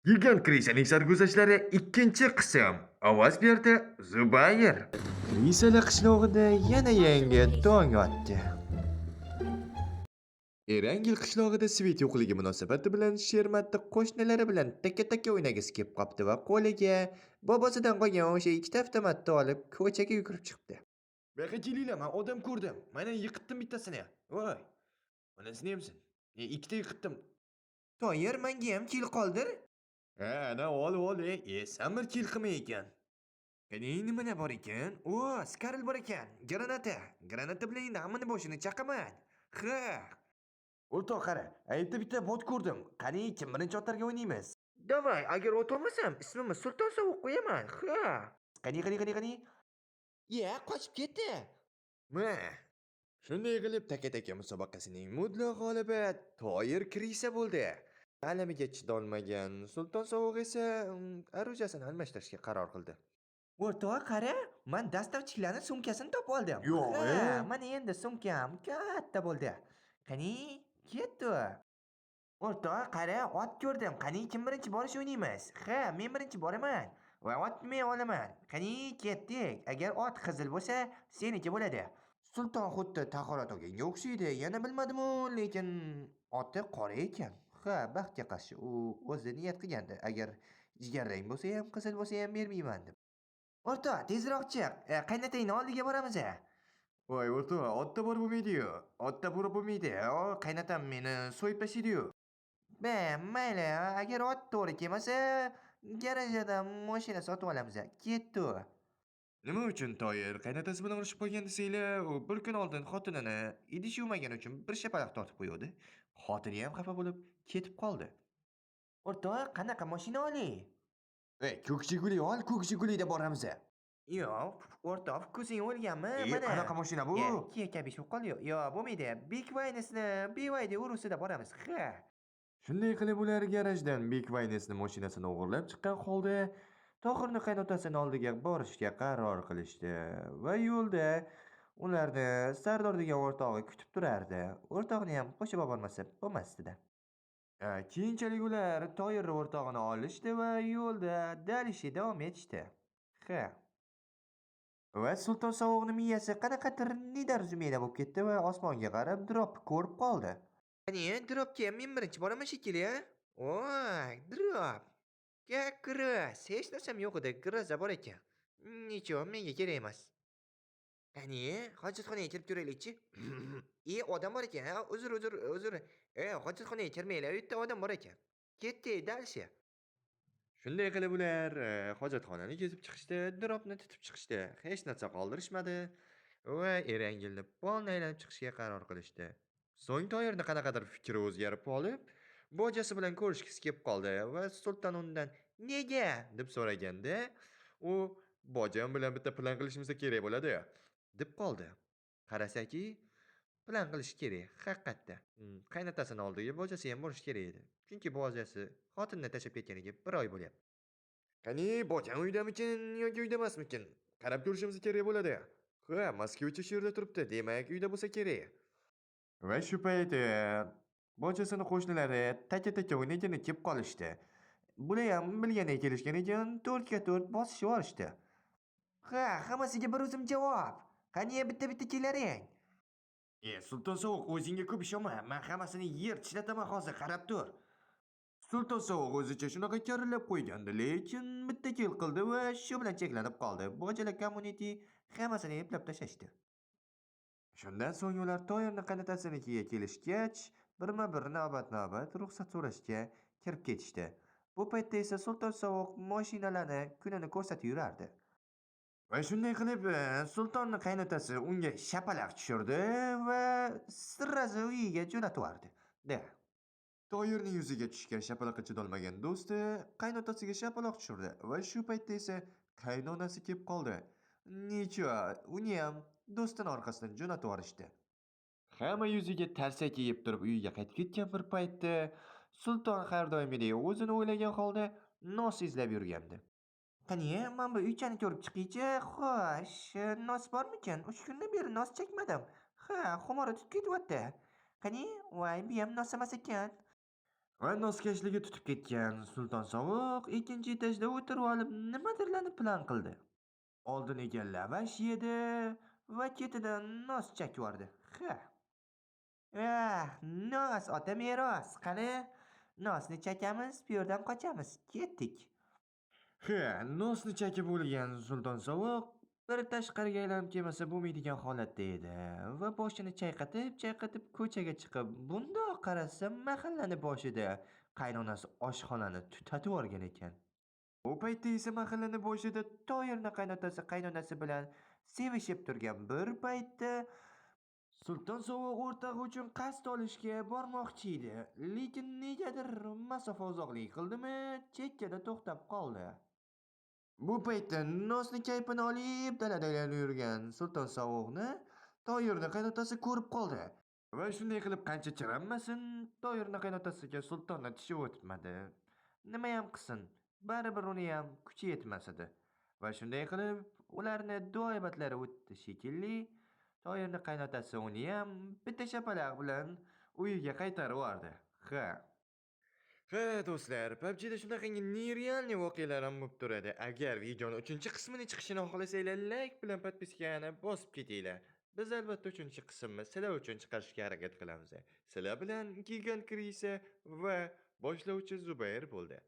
Gigant Krisaning sarguzashtlari 2-qism. Ovoz berdi Zubayr. Krisala qishlog'ida yana yangi tong otdi. Erangil qishlog'ida svet yo'qligi munosabati bilan Shermatda qo'shnilari bilan taka-taka o'ynagisi kelib qopti va qo'liga bobosidan qolgan o'sha ikkita avtomatni olib ko'chaga yugurib chiqdi. Bu yoqqa kelinglar, men odam ko'rdim. Mana yiqitdim bittasini. Voy. Onasini yemsin. Ikkita yiqitdim. Toyir, menga ham kill qoldir. Ha, ana ol ol, sen bir kill qilmay ekan. Qani nimalar bor ekan? O, Skarl bor ekan. Granata. Granata bilan endi hammani boshini chaqaman. Ha. O'rtoq qara, aytda bitta bot ko'rdim. Qani kim birinchi otarga o'ynaymiz? Давай, agar otolmasam, ismimni Sulton Sovuq qo'yaman. Ha. Qani, qani, qani, qani. Ya, qochib ketdi. Ma. Shunday qilib taka-taka musobaqasining mutlaq g'olibi Toyir Krisa bo'ldi. Alamiga chidolmagan Sulton Sovuq esa arujasini almashtirishga qaror qildi. O'rtoq qara, men доставщик larni sumkasini topib oldim. Yo'q, Ha, e? Mana endi sumkam katta bo'ldi. Qani, ketdi. O'rtoq qara, ot ko'rdim. Qani kim birinchi borish o'ynaymiz? Ha, men birinchi boraman va ot men olaman. Qani ketdik. Agar ot qizil bo'lsa, seniki bo'ladi. Sulton xuddi tahorat olganga o'xshaydi. Yana bilmadim-u, lekin oti qora ekan. Ha, baxtga qarshi u o'zi niyat qilgandi. Agar jigarrang bo'lsa ham, qizil bo'lsa ham bermayman deb. O'rtoq, tezroq chiq. Qaynotangni oldiga boramiz. Voy, o'rtoq, otda borib bo'lmaydi-yu. Otda borib bo'lmaydi. O, qaynotam meni so'yib tashlaydi-yu. Be, mayli, agar ot to'g'ri kelmasa, garajdan mashina sotib olamiz. Ketdi. Nima uchun Toyir qaynotasi bilan urushib qolgan desanglar, u bir kun oldin xotinini idish yuvmagani uchun bir shapaloq tortib qo'yuvdi. Xotini ham xafa bo'lib ketib qoldi. O'rtoq, qanaqa mashina olay? Ey, ko'k Jiguli ol, ko'k Jigulida boramiz. Yo'q, o'rtoq, ko'zing o'lganmi? Mana. Qanaqa mashina bu? Ya, Kia K5 bo'lib qoldi. Yo'q, bo'lmaydi. Big Waynesni BYD Urusida boramiz. Ha. Shunday qilib ular garajdan Big Waynesni mashinasini o'g'irlab chiqqan holda Tohirni qaynotasini oldiga borishga qaror qilishdi va yo'lda ularni Sardor degan o'rtog'i kutib turardi. O'rtog'ini ham qo'shib obormasa bo'lmasdi-da. Keyinchalik ular Toyir o'rtog'ini olishdi va yo'lda дальше davom etishdi. Ha. Va Sulton Sovuqni miyasi qanaqadir недоразумение bo'lib ketdi va osmonga qarab drop ko'rib qoldi. Qani, dropga men birinchi boraman shekilli, a? Voy, drop. Как раз, hech narsam yo'q edi, гроза bor ekan. Ничего, menga kerak emas. Qani, hojatxonaga kirib ko'raylikchi. E, odam bor ekan, ha? Uzr, uzr, uzr. E, hojatxonaga kirmanglar, u yerda odam bor ekan. Ketdik, дальше. Shunday qilib ular hojatxonani kezib chiqishdi, dropni titib chiqishdi. Hech narsa qoldirishmadi va Erangilni polni aylanib chiqishga qaror qilishdi. So'ng Toyirni qanaqadir fikri o'zgarib qolib, bojasi bilan ko'rishgisi kelib qoldi va Sulton undan "Nega?" deb so'raganda, u "Bojam bilan bitta plan qilishimiz kerak bo'ladi" deb qoldi. Qarasaki, plan qilish kerak, haqiqatda. Qaynotasini oldiga bojasi ham borishi kerak edi. Chunki bojasi xotinini tashlab ketganiga bir oy bo'lyapti. Qani, bojam uydamikin yoki uyda emasmikin? Qarab ko'rishimiz kerak bo'ladi. Ha, Moskvichi shu yerda turibdi, demak uyda bo'lsa kerak. Va shu payt bojasini qo'shnilari taka-taka o'ynagani kelib qolishdi. Bular ham bilgandek kelishgan ekan, 4ga 4 bosishib yuborishdi. Ha, hammasiga bir o'zim javob. Qani bitta-bitta kelaring. E, Sulton Sovuq, o'zingga ko'p ishonma. Men hammasini yer tishlataman hozir, qarab tur. Sulton Sovuq o'zicha shunaqa karillab qo'ygandi, lekin bitta kill qildi va shu bilan cheklanib qoldi. Bojalar community hammasini eplab tashlashdi. Shundan so'ng ular Toyirni qaynotasinikiga kelishgach, birma-bir navbat-navbat ruxsat so'rashga kirib ketishdi. Bu paytda esa Sulton Sovuq mashinalarni kunini ko'rsatib yurardi. Va shunday qilib, Sultonni qaynotasi unga shapaloq tushirdi va сразу uyiga jo'natib yubordi. Da. Toyirning yuziga tushgan shapaloqqa chidolmagan do'sti qaynotasiga shapaloq tushirdi va shu paytda esa qaynonasi kelib qoldi. Ничего, uni ham do'stini orqasidan jo'natib yuborishdi. Hamma yuziga tarsaki yeb turib uyiga qaytib ketgan bir paytda Sulton har doimgidek o'zini o'ylagan holda nos izlab yurgandi. Qani, men bu uychani ko'rib chiqaychi. Xo'sh, nos bormikan? 3 kundan beri nos chekmadim. Ha, xumori tutib ketyapti. Qani, voy, bu ham nos emas ekan. Va noskashligi tutib ketgan Sulton Sovuq ikkinchi etajda o'tirib olib nimadirlarni plan qildi. Oldiniga lavash yedi va ketidan nos chakvordi. Ha. Ah, nos ota meros. Qani, nosni chakamiz, bu yerdan qochamiz. Ketdik. Ha, nosni chakib bo'lgan Sulton Sovuq bir tashqariga aylanib kelmasa bo'lmaydigan holatda edi va boshini chayqatib-chayqatib ko'chaga chiqib, bundoq qarasa mahallani boshida qaynonasi oshxonani tutatib yuborgan ekan. U paytda esa mahallani boshida Toyirni qaynotasi qaynonasi bilan sevishib turgan bir paytda Sulton Sovuq o'rtog'i uchun qasd olishga bormoqchi edi, lekin negadir masofa uzoqlik qildimi, chekkada to'xtab qoldi. Bu paytda nosni kayfini olib dalada aylanib yurgan Sulton Sovuqni Toyirni qaynotasi ko'rib qoldi. Va shunday qilib qancha chiranmasin, Toyirni qaynotasiga Sultonni tishi o'tmadi. Nimayam qilsin, baribir uniyam kuchi yetmas edi. Va shunday qilib ularni duoibatlari o'tdi shekilli. Toyirni qaynotasi uniyam bitta shapaloq bilan uyiga qaytarib yubordi. Ha. Ha, do'stlar, PUBG'da shunaqangi нереальный voqealar ham bo'lib turadi. Agar videoni 3-qismini chiqishini xohlasanglar, like bilan подписка ni bosib ketinglar. Biz albatta 3-qismni sizlar uchun chiqarishga harakat qilamiz. Sizlar bilan Gigant Krisa va boshlovchi Zubayr bo'ldi.